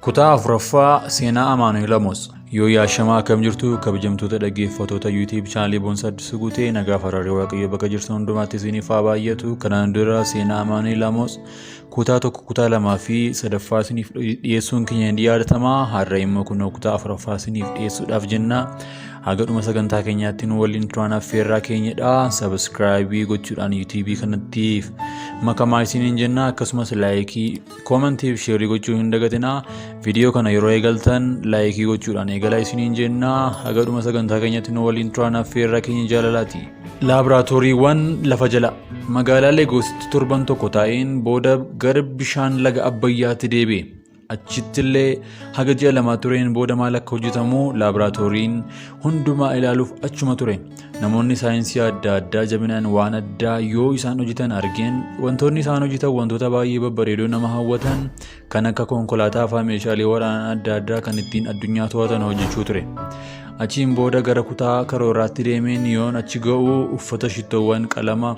Kutaa 4ffaa Seenaa Amaanu'el Amoos. Yoo yaashamaa akkam jirtu kabajamtoota dhaggeeffattoota YouTube chaanalii Boonsaa Addisuu Guutee, nagaa faraaree Waaqayyo bakka jirtan hundumaatti isiniif haa baay'atu. Kanaan dura seenaa Amaanu'el Amoos kutaa 1, kutaa 2 fi 3ffaa isiniif dhiyeessuun keenya ni yaadatama. Har'a immoo kunoo kutaa 4ffaa isiniif dhiyeessuudhaaf jenna. Haga dhuma sagantaa keenyaatti nu waliin turaan affeerraa keenyadha. Sabiskiraayibii gochuudhaan YouTube kanatti makamaa isiniin jenna. Akkasumas laayikii, koomentii fi sheerii gochuu hin dagatinaa. Viidiyoo kana yeroo eegaltan laayikii gochuudhaan eegalaa isiniin jenna. Haga dhuma sagantaa keenyatti nu waliin turaan affeerraa keenya jaalalaati. Laaboraatooriiwwan lafa jala magaalaa Leegoositti torban tokko taa'een booda gara bishaan laga Abbayyaatti deebi'e. Achittillee haga ji'a lamaa tureen booda maal akka hojjetamu laaboraatooriin hundumaa ilaaluuf achuma ture. Namoonni saayinsii adda addaa jabinaan waan addaa yoo isaan hojjetan argeen, wantoonni isaan hojjetan wantoota baay'ee babbareedoo nama hawwatan kan akka konkolaataa fa'aa, meeshaalee waraanaa adda addaa kan ittiin addunyaa to'atan hojjechuu ture. Achiin booda gara kutaa karooraatti deemeen yoon achi ga'u uffata, shittoowwan, qalama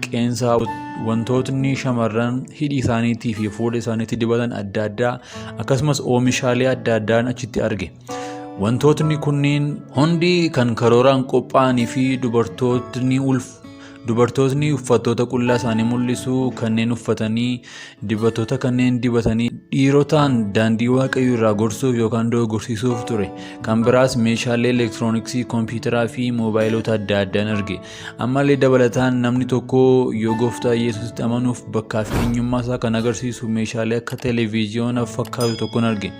qeensaa, wantootni shamarran hidhii isaaniitii fi fuula isaaniitti dibatan adda addaa, akkasumas oomishaalee adda addaan achitti arge. Wantootni kunniin hundi kan karooraan qophaa'anii fi dubartootni ulf dubartootni uffattoota qullaa isaanii mul'isu kanneen uffatanii, dibatoota kanneen dibatanii dhiirotaan daandii Waaqayyoo irraa gorsuuf yookaan dogoggorsiisuuf ture. Kan biraas meeshaalee elektirooniksii, kompiitaraa fi moobaayilota adda addaan arge. Ammallee dabalataan namni tokko yoo gooftaa Yesuusitti amanuuf bakkaa fi eenyummaa isaa kan agarsiisu meeshaalee akka televiziyoona fakkaatu tokkon arge.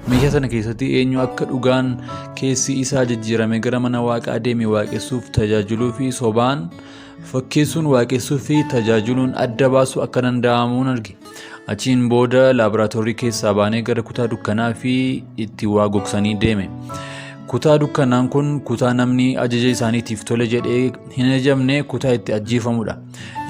Meeshaa sana keessatti eenyu akka dhugaan keessi isaa jijjiirame gara mana Waaqaa deeme waaqessuuf, tajaajiluu fi sobaan fakkeessuun waaqessuu fi tajaajiluun adda baasuu akka danda'amuun arge. Achiin booda laaboraatoorii keessaa baanee gara kutaa dukkanaa fi itti waa gogsanii deeme. Kutaa dukkanaan kun kutaa namni ajaja isaaniitiif tole jedhee hin ajajamne kutaa itti ajjeefamudha.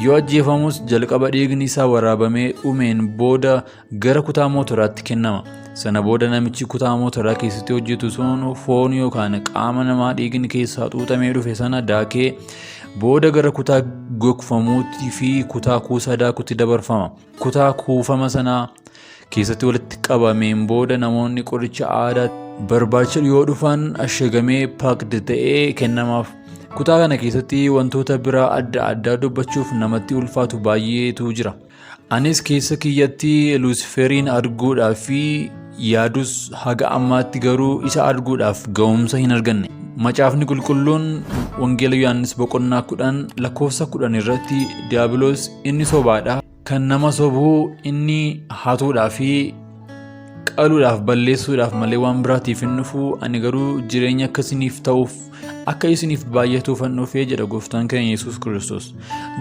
Yoo ajjeefamus jalqaba dhiigni isaa waraabamee dhumeen booda gara kutaa mootoraatti kennama. Sana booda namichi kutaa mootoraa keessatti hojjetu sun foon yookaan qaama namaa dhiigni keessaa xuuxamee dhufe sana daakee booda gara kutaa gogfamuutti fi kutaa kuusaa daakutti dabarfama. Kutaa kuufama sanaa keessatti walitti qabameen booda namoonni qoricha aadaa barbaacha yoo dhufan ashagamee paakd ta'ee kennamaaf. Kutaa kana keessatti wantoota biraa adda addaa dubbachuuf namatti ulfaatu baay'eetu jira. Anis keessa kiyyatti Luusiferiin arguudhaaf fi yaadus haga ammaatti garuu isa arguudhaaf ga'umsa hin arganne. Macaafni Qulqulluun Wangeela Yohaannis boqonnaa 10 lakkoofsa 10 irratti Diyaabiloos inni sobaadha, kan nama sobuu inni hatuudhaa fi qaluudhaaf balleessuudhaaf malee waan biraatiif hin dhufu, ani garuu jireenya akka isiniif ta'uuf akka isiniif baay'atuufan dhufee jedha gooftaan keenya Yesuus Kiristoos.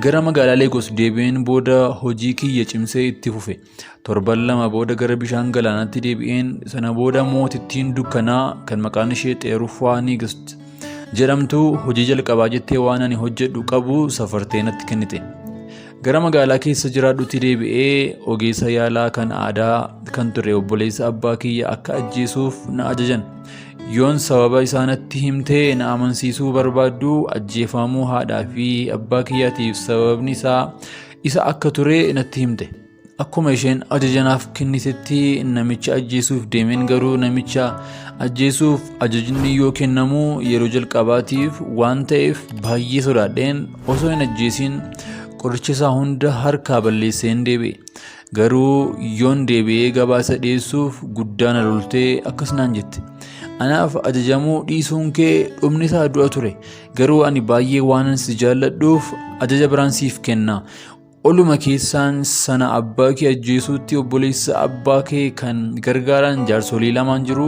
Gara magaalaa Leegos deebi'een booda hojii kiyya cimsee itti fufe. Torban lama booda gara bishaan galaanaatti deebi'een sana booda mootittiin dukkanaa kan maqaan ishee Xeeruffaa Nigist jedhamtu hojii jalqabaa jettee waan ani hojjedhu qabu safartee natti kennite. Gara magaalaa keessa jiraadhutti deebi'ee ogeessa yaalaa kan aadaa kan ture obboleessa abbaa kiyya akka ajjeesuuf na ajajan. Yoon sababa isaa natti himtee na amansiisuu barbaaddu ajjeefamuu haadhaa fi abbaa kiyyaatiif sababni isaa isa akka ture natti himte. Akkuma isheen ajaja naaf kennitetti namicha ajjeesuuf deemeen, garuu namicha ajjeesuuf ajajni yoo kennamu yeroo jalqabaatiif waan ta'eef baay'ee sodaadheen osoo hin ajjeesiin qoricha isaa hunda harkaa balleesseen deebi'e. Garuu yoon deebi'ee gabaasa dhiyeessuuf guddaa na loltee akkas naan jette. Anaaf ajajamuu dhiisuun kee dhumni isaa du'a ture. Garuu ani baay'ee waanan si jaalladhuuf ajaja biraan siif kenna. Oluma keessaan sana abbaa kee ajjeesuutti obboleessa abbaa kee kan gargaaran jaarsolii lamaan jiru,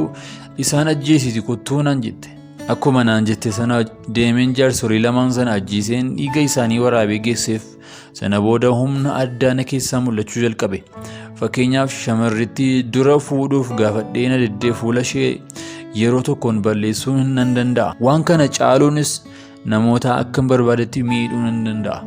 isaan ajjeesiti kottuu naan jette. Akkuma naan jette sana deemeen jaarsolii lamaan sana ajjeeseen dhiiga isaanii waraabee geesseef. Sana booda humna addaa na keessaa mul'achuu jalqabe. Fakkeenyaaf, shamarritti dura fuudhuuf gaafadhee na diddee fuula ishee yeroo tokkoon balleessuu nan danda'a. Waan kana caaluunis namoota akkan barbaadetti miidhuu nan danda'a.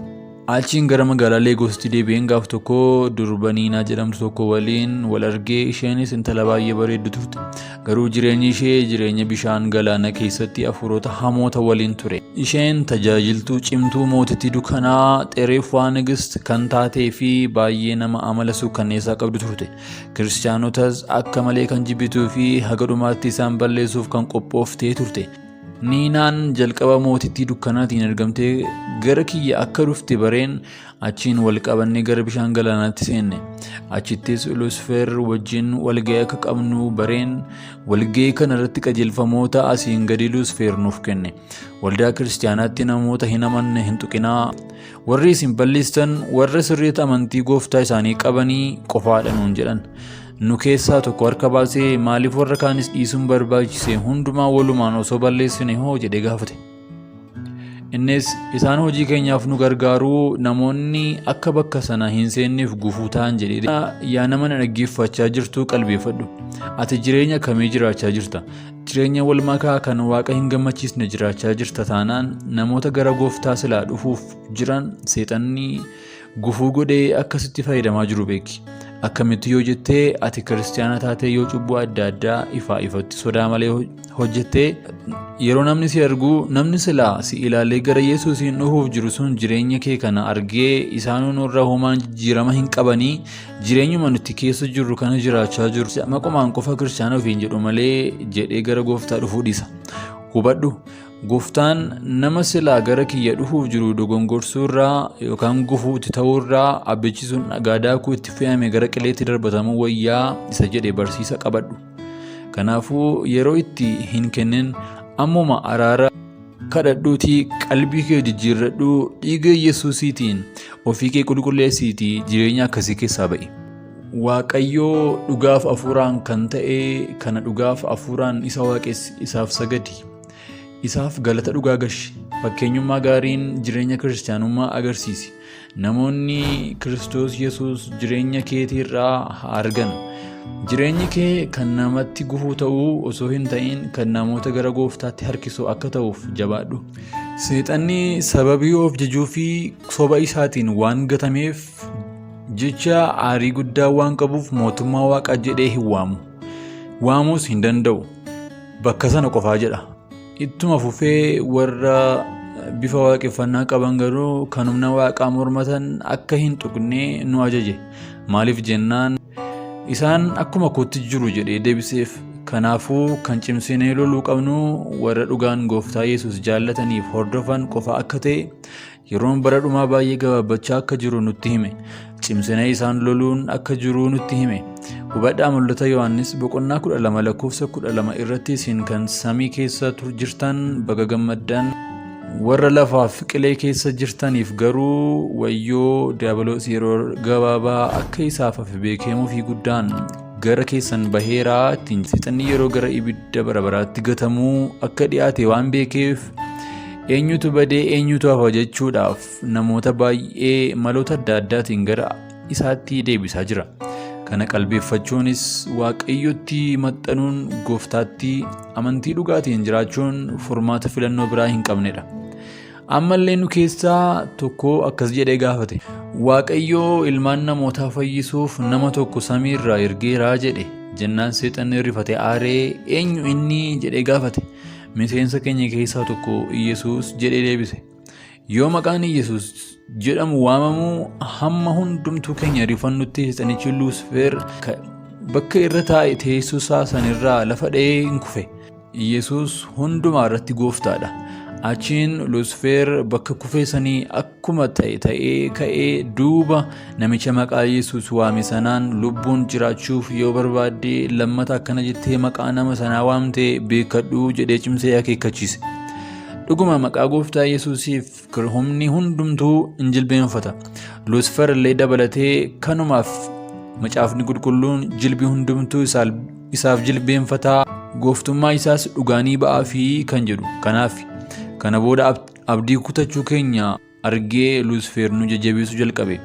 Achiin gara magaalaa Leegoositti deebi'een gaaf tokko durba Niinaa jedhamtu tokko waliin wal argee, isheenis intala baay'ee bareeddu turte. Garuu jireenyi ishee jireenya bishaan galaana keessatti hafuurota hamoota waliin ture. Isheen tajaajiltuu cimtuu mootittii dukkanaa Xereefwaa Nigist kan taatee fi baay'ee nama amala suukkanneessaa qabdu turte. Kiristaanotas akka malee kan jibbituu fi haga dhumaatti isaan balleessuuf kan qophooftee turte. Niinaan jalqaba mootittii dukkanaatiin ergamtee gara kiyya akka dhufte bareen achiin wal qabannee gara bishaan galaanaatti seenne. Achittis Luusfeer wajjin walga'ii akka qabnu bareen walga'ii kana irratti qajeelfamoota asiin gadi Luusfeer nuuf kenne. Waldaa kiristaanaatti namoota hin amanne hin tuqinaa. Warri isin balleessitan warra sirriitti amantii gooftaa isaanii qabanii qofaadha nuun jedhan. Nu keessaa tokko harka baasee maaliif warra kaanis dhiisuun barbaachise hundumaa walumaan osoo balleessine hoo jedhee gaafate. Innis isaan hojii keenyaaf nu gargaaruu namoonni akka bakka sana hin seenneef gufuu ta'an jedhee. Yaa nama na dhaggeeffachaa jirtuu qalbeeffadhu. Ati jireenya akkamii jiraachaa jirta? Jireenya wal makaa kan waaqa hin gammachiisne jiraachaa jirta taanaan namoota gara gooftaa silaa dhufuuf jiran seexanni gufuu godhee akkasitti fayyadamaa jiru beeki. Akkamitti yoo jettee ati kiristiyaana taatee yoo cubbuu adda addaa ifaa ifatti sodaa malee hojjettee yeroo namni si argu namni silaa si ilaalee gara Yesuusiin dhufuuf jiru sun jireenya kee kana argee isaanuu nurra homaan jijjiirama hin qabanii jireenyuma nuti keessa jirru kana jiraachaa jiru maqumaan qofa kiristiyaana ofiin jedhu malee jedhee gara gooftaa dhufuu dhiisa. Hubadhu Gooftaan nama silaa gara kiyya dhufuuf jiru dogongorsuurraa yookaan gufuu itti ta'uurraa abbichi sun dhagaa daakuu itti fe'ame gara qileetti darbatamuu wayyaa isa jedhe barsiisa qabadhu. Kanaafuu yeroo itti hin kennin ammuma araara kadhadhuutii qalbii kee jijjiirradhuu dhiiga Yesuusiitiin ofii kee qulqulleessiitii jireenya akkasii keessaa ba'i. Waaqayyoo dhugaaf hafuuraan kan ta'e kana dhugaaf hafuuraan isa waaqessi isaaf sagadi. Isaaf galata dhugaa gashi. Fakkeenyummaa gaariin jireenya kiristaanummaa agarsiisi. Namoonni Kiristoos Yesuus jireenya keetiirraa haa argan. Jireenyi kee kan namatti gufuu ta'uu osoo hin ta'in kan namoota gara gooftaatti harkisu akka ta'uuf jabaadhu. Seexanni sababii of jajuu fi soba isaatiin waan gatameef jecha aarii guddaa waan qabuuf mootummaa waaqaa jedhee hin waamu. Waamuus hin danda'u. Bakka sana qofaa jedha. Ittuma fufee warra bifa waaqeffannaa qaban garuu kan humna waaqaa mormatan akka hin tuqne nu ajaje. Maaliif jennaan isaan akkuma kootti jiru jedhee deebiseef. Kanaafuu kan cimsinee loluu qabnu warra dhugaan gooftaa Yesuus jaallataniif hordofan qofa akka ta'e yeroon bara dhumaa baay'ee gabaabbachaa akka jiru nutti hime. Cimsinee isaan loluun akka jiru nutti hime. Hubadhaa mul'ata Yohaannis boqonnaa 12 lakkoofsa 12 irratti isin kan samii keessa jirtan baga gammaddan warra lafaaf qilee keessa jirtaniif garuu wayyoo diiyaabiloos yeroo gabaabaa akka isaaf hafe beekee mufii guddaan gara keessan baheeraa ittiin seexanni yeroo gara ibidda bara baraatti gatamuu akka dhiyaate waan beekeef eenyutu badee eenyutu hafa jechuudhaaf namoota baay'ee maloota adda addaatiin gara isaatti deebisaa jira. Kana qalbeeffachuunis waaqayyotti maxxanuun gooftaatti amantii dhugaatiin jiraachuun furmaata filannoo biraa hin qabnedha. Ammallee nu keessaa tokko akkas jedhee gaafate. Waaqayyoo ilmaan namootaa fayyisuuf nama tokko samii irraa ergeeraa jedhe. Jennaan seexanni rifate aaree eenyu inni jedhee gaafate. Miseensa keenya keessaa tokko Iyyasuus jedhee deebise. Yoo maqaan Iyyasuus jedhamu waamamu hamma hundumtuu keenya rifannutti seexanichi Luusfeer bakka irra taa'e teessoo isaa sanirraa lafa dha'ee hin kufe. Iyyasuus hundumaa irratti gooftaadha. Achiin Luusfeer bakka kufee sanii akkuma ta'e ta'ee ka'ee duuba namicha maqaa Yesuus waame sanaan lubbuun jiraachuuf yoo barbaadde lammata akkana jettee maqaa nama sanaa waamte beekadhu jedhee cimsee akeekkachiise. Dhuguma maqaa gooftaa Yesuusiif humni hundumtuu in jilbeenfata. Luusfer illee dabalatee kanumaaf macaafni qulqulluun jilbi hundumtuu isaaf jilbeenfataa gooftummaa isaas dhugaanii ba'aa fi kan jedhu. Kanaaf kana booda abdii kutachuu keenya argee Luusfer nu jajjabeessuu jalqabe.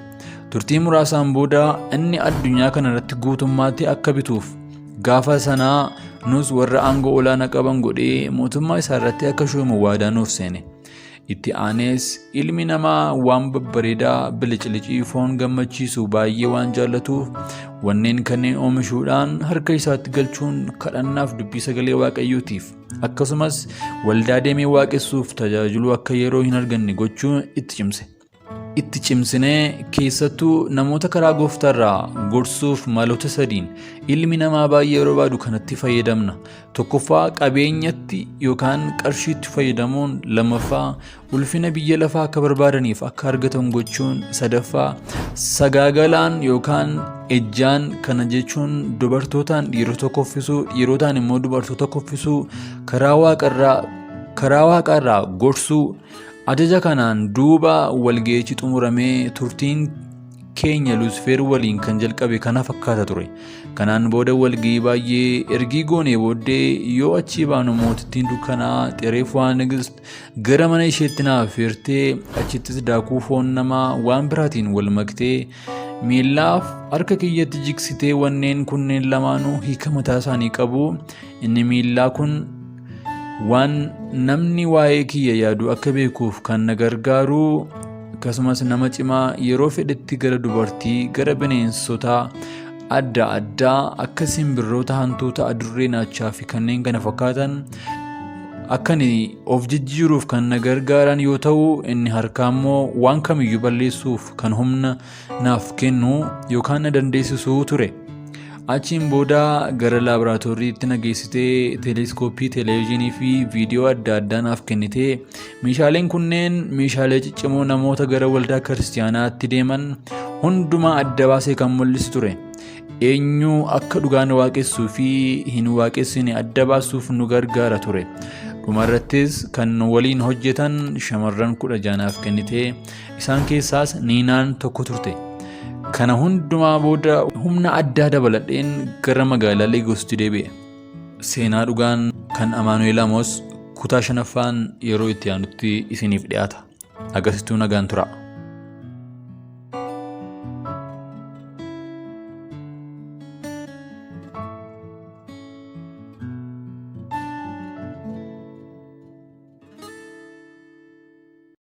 Turtii muraasaan booda inni addunyaa kana irratti guutummaatti akka bituuf gaafa sanaa nus warra aangoo olaanaa qaban godhee mootummaa isaa irratti akka shuumu waadaa nuuf seene. Itti aanees ilmi namaa waan babbareedaa biliclicii foon gammachiisu baay'ee waan jaallatuuf wanneen kanneen oomishuudhaan harka isaatti galchuun kadhannaaf dubbii sagalee Waaqayyootiif akkasumas waldaa deemee waaqessuuf tajaajiluu akka yeroo hin arganne gochuun itti cimse. Itti cimsinee keessattuu namoota karaa gooftaarraa gorsuuf maloota sadiin ilmi namaa baay'ee barbaadu kanatti fayyadamna. Tokkoffaa, qabeenyatti yookaan qarshiitti fayyadamuun, lammaffaa, ulfina biyya lafaa akka barbaadaniif akka argatan gochuun, sadaffaa, sagaagalaan yookaan ejjaan, kana jechuun dubartootaan dhiirota kuffisuu, dhiirotaan immoo dubartoota kuffisuu, karaa waaqarraa gorsuu. Ajaja kanaan duuba walga'ichi xumuramee turtiin keenya Luusfeer waliin kan jalqabe kana fakkaata ture. Kanaan booda walga'ii baay'ee ergii goonee booddee yoo achii baanu mootittiin dukkanaa Xereefwaa Nigist gara mana isheetti na affeertee achittis daakuu foon namaa waan biraatiin wal maktee miillaaf harka kiyyatti jigsitee. Wanneen kunneen lamaanuu hiika mataa isaanii qabu. Inni miillaa kun waan namni waa'ee kiyya yaadu akka beekuuf kan na gargaaru, akkasumas nama cimaa yeroo fedhetti gara dubartii, gara bineensotaa adda addaa akka simbirroota, hantuuta, adurree, naachaa fi kanneen kana fakkaatan akka ani of jijjiiruuf kan na gargaaran yoo ta'u, inni harkaa immoo waan kamiyyuu balleessuuf kan humna naaf kennu yookaan na dandeessisu ture. Achiin booda gara laaboraatooriitti na geessitee teeleskooppii, televezyiinii fi viidiyoo adda addaa naaf kennitee, meeshaaleen kunneen meeshaalee ciccimoo namoota gara waldaa kiristiyaanaatti deeman hundumaa adda baasee kan mul'isu ture. Eenyu akka dhugaan waaqessuu fi hin waaqessine adda baasuuf nu gargaara ture. Dhumarrattis kan waliin hojjetan shamarran 16 naaf kennitee isaan keessaas Niinaan tokko turte. Kana hundumaa booda humna addaa dabaladheen gara magaalaa Leegoositti deebi'e. Seenaa dhugaan kan Amaanu'eel Amoos kutaa shanaffaan yeroo itti aanutti isiniif dhiyaata. Agarsiistuu nagaan tura.